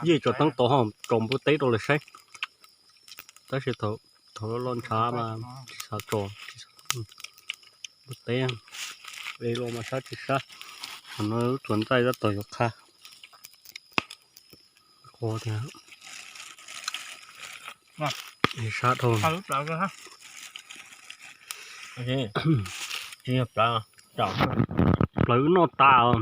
Yeej tso teeb tod ho tso npua teb rau lawv saib. Tab sis thaum loj loj ntshav mas tsis xav tso npua teb, es los mas sab tsis sab. Qhov no lub tsuas ntxaij tab tom yuav qha. Qhuav tiag. Sab dhau. Plawv noj tas os.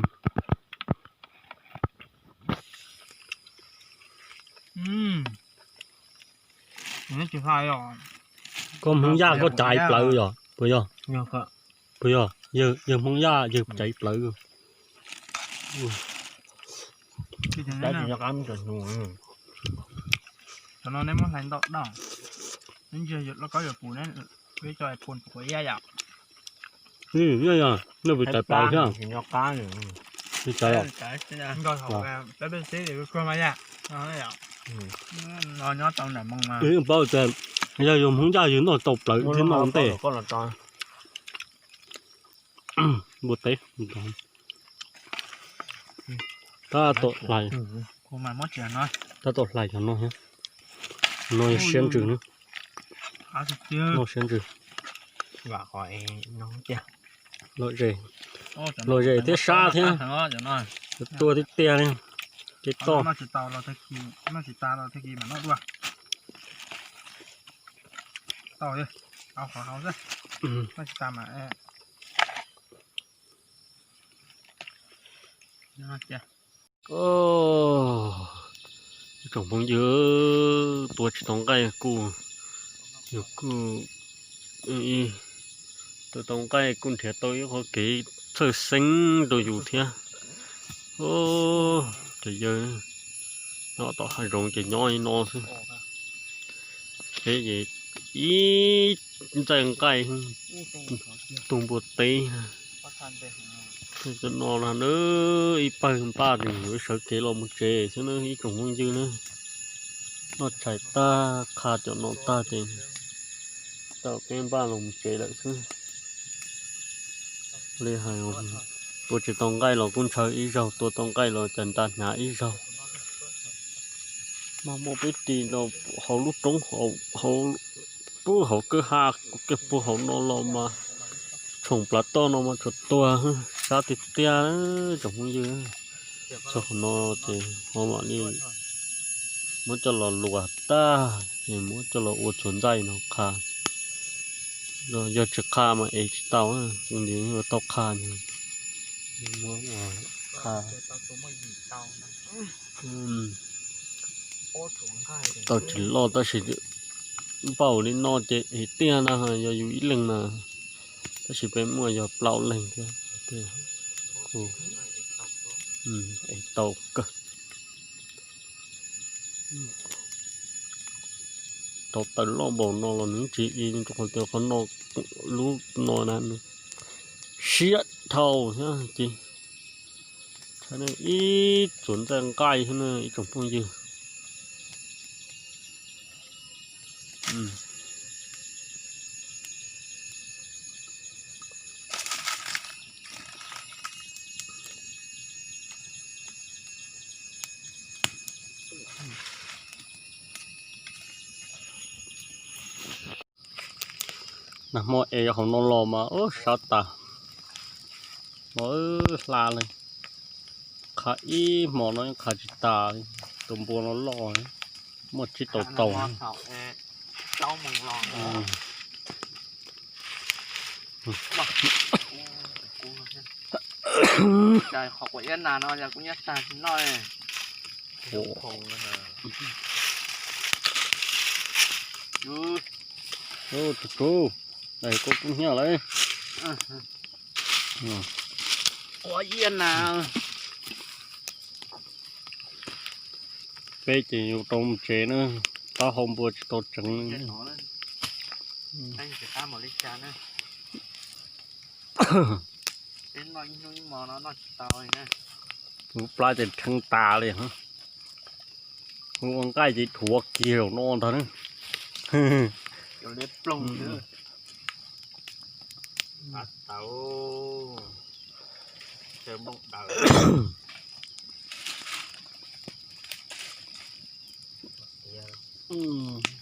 Koj Hmoob Yaj koj caiv plawv yog puas yog? Puas yog? Yawg Hmoob Yaj yawg caiv plawv. Cov no nej muab hlais ntau dab, neb ntsia lauj kaub yuav pum ne, peb cov pum quav iab yom. Nej puas caiv plawv thiab? Peb peb xib kuj mas yom. Nyob tau nram moo mas. Paub tias yog yus Hmoob Yaj yus noj tau plawv thiab noj ua ntej. Npua teb. Tab tom hlais. Tab tom hlais cov no thiab. No yog siab ntsws na. Noj siab ntsws. Lom zem, lom zem thiab sab thiab. Tuaj tiag tiag li. Ces toj. Ib tsoom phooj ywg, tua tsis tau nqaij kuj, yus kuj, tua tau nqaij kuj nrhiav tau ib qho kev txhawj xeeb rau yus thiab. Cov yawg nyob tom hav zoov ces nyob li no xwb. Peb ces ib ntxaij nqaij, tus npua teb. Cov no na, ib pawg npaj nws yuav sawv kev los mus tsev xwb na ib tsoom phooj ywg na. Noj tshais tag qha cov no tag ces tau kev npaj los mus tsev lawm xwb. Li hais, tua tsis tau nqaij los kuj ntshaw ib zaug, tua tau nqaij los cas nra hnyav ib zaug. Mas muaj peb ris los hauv lub roob, hauv, pub hauv kwj ha, kiag puag hauv no los mas tshoom plawv toj no mas tsuas tuag, sab tiag tiag tsoom phooj ywg. Txog qhov no ces ho mam li muab coj los luas tag ces muab coj los ua tsuas ntxaij no qha. Yog tsis qha mas ev tsis tau, nws yuav tau qha, muab qha. Tau tsis loj tab sis npaum li no ces ev tiag na, yog yus ib leeg na, tab sis peb muaj yog plaub leeg thiab. Ev tau kawg. Rau taws loj npaum no los nws tsis ev, rau qhov tias qhov no, lub no na nws siab dhau thiab ces ib tsuas ntxaij nqaij thiab na ib tsoom phooj ywg. Nag hmo es hauv no los mas ub sab tas, hla li, qha ib hmo no yeej qha tsis tas li. Tus npua no loj, muaj tsib tau tau. Qhov quav iab nas no kuv nyob tag tsis noj. Tus tub, koj kub hnyiab lawm. Quav iab nas. Peb ces yuav rau mus tsev na, taub hau npua tsis tau tseev. Ub, plab ces rheev tas li. Ua nqaij ces dhuav kiag zaum no ntag. Mm.